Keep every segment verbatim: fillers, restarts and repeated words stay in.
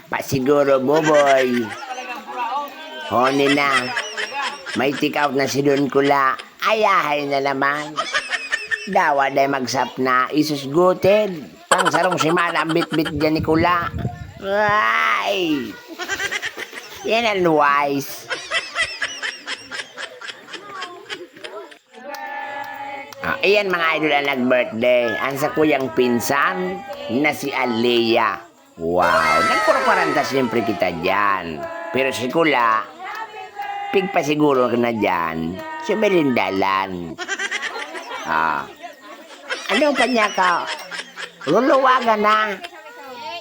Pasiguro, Buboy. Honi na. May take out na si Don Kula. Ayahay na naman. Dawa day magsap na isusgutin. Pang sarong semana ang bitbit dyan ni Kula. Ay! Yan ang wise. Ah, iyan, mga idol, ang nag-birthday. Ang sakuyang pinsan na si Alea. Wow, nagkwaranta siyempre kita dyan. Pero si Kula, pigpasiguro ka na dyan. Sumirindalan. Ah. Ano pa niya ka? Luluwagan na.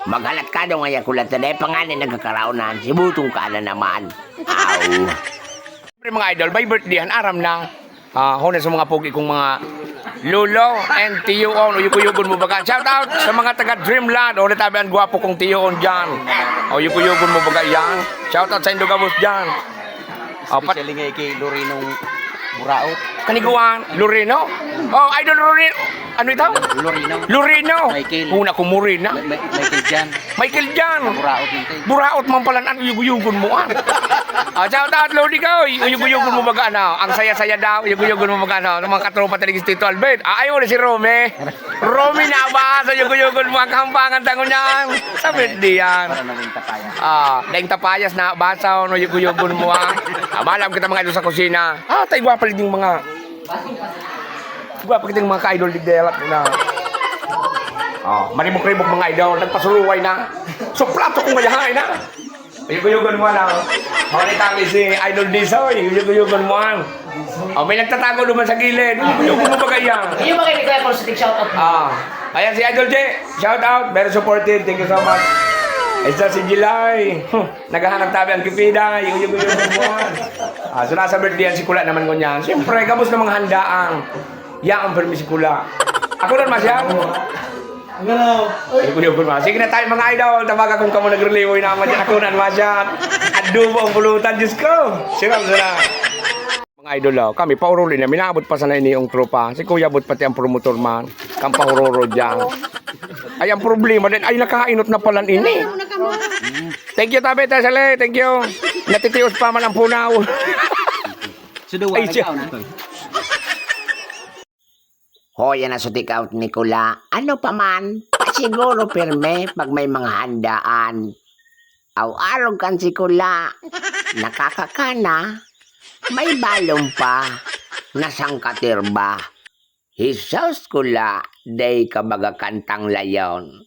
Maghalat ka daw ngaya, Kula, ta dai pa ngani nagkakaraonan. Sibutong ka na naman. Aw. Siyempre, mga idol, may birthday yan, aram na. Ah, hona sa mga pogi kong mga lolo and tiyoon, uyog-uyogon mo baga. Shout out sa mga taga Dreamland, o tabi ang gwapo kong tiyoon dyan. Uyog-uyogon mo baga yan. Shout out sa Indogabos dyan. Oh, pat- Especially nga kay Lorinong Buraot. Kaniguan, Lorino? Oh, idol Lorino. Ano ito? Lorino. Lorino. Michael. Una ko Morina. Ma- Ma- Michael Jan. Michael Jan. Buraot yun, te. Buraot man pala, ano, uyog-uyogon mo, ah. Ah, shout out, Lodi Koy. Uyog-uyogon mo baga, ano? Ang saya-saya daw, uyog-uyogon mo baga, ano? Ang mga katropa talaga si Tito Albert. Ah, ayaw na si Romy. Romy na ba? So, uyog-uyogon mo ang kahampangan tango niyan. Sa birthday yan. Para naging tapayas. Ah, daing tapayas na basa, no, uyog-uyogon mo, ah. Ah, malam kita mga idol sa kusina. Ah, tay, gwapa lang yung mga, gwapa kitang mga ka-idol, digdelat na. Oh, maribok-ribok mga idol, nagpasuruway na. So, plato kong mayahay na. Uyog-uyogon mo lang. Mga kami si Idol Disoy, uyog-uyogon mo ang. Oh, may nagtatago naman sa gilid. Uyog-uyogon mo ba kaya? Iyo ba kayo ni Kuya Paul sa tig shout out mo? Ah. Ayan si Idol J. Shout out. Very supportive. Thank you so much. Isa si Jilay. Hmm. Naghahanap tabi ang Kipida. Uyog-uyogon mo ang. Ah, so nasa birthday yan si Kula naman ngunyan. Siyempre, gabos na mga handaan. Yaon permi si Kula. Ako rin, Masyad. Ano? Uyog-uyogon mo. Sige na tayo, mga idol. Tabaga kung kamo nagreliwoy naman dyan. Ako na, Masyad. Adobo ang pulutan. Diyos ko. Siram, siram. Mga idol, oh, kami, pauruli na. Minabot pa sana ini yung tropa. Si Kuya Bot, pati ang promotor man. Kang pahuroro dyan. Ay, ang problema din. Ay, nakainot na pala ini. Thank you, Tabi, Tesale. Thank you. Natitios pa man ang punaw. Suduwa, Ay, siya. Nagkaon na to. Hoy, yan ang sutik out ni Kula. Ano pa man, pasiguro pirme pag may mga handaan. Aw, arog kan si Kula. Nakakakana. May balon pa. Nasangkatir ba? Hesus, Kula, dai ka baga kantang layon.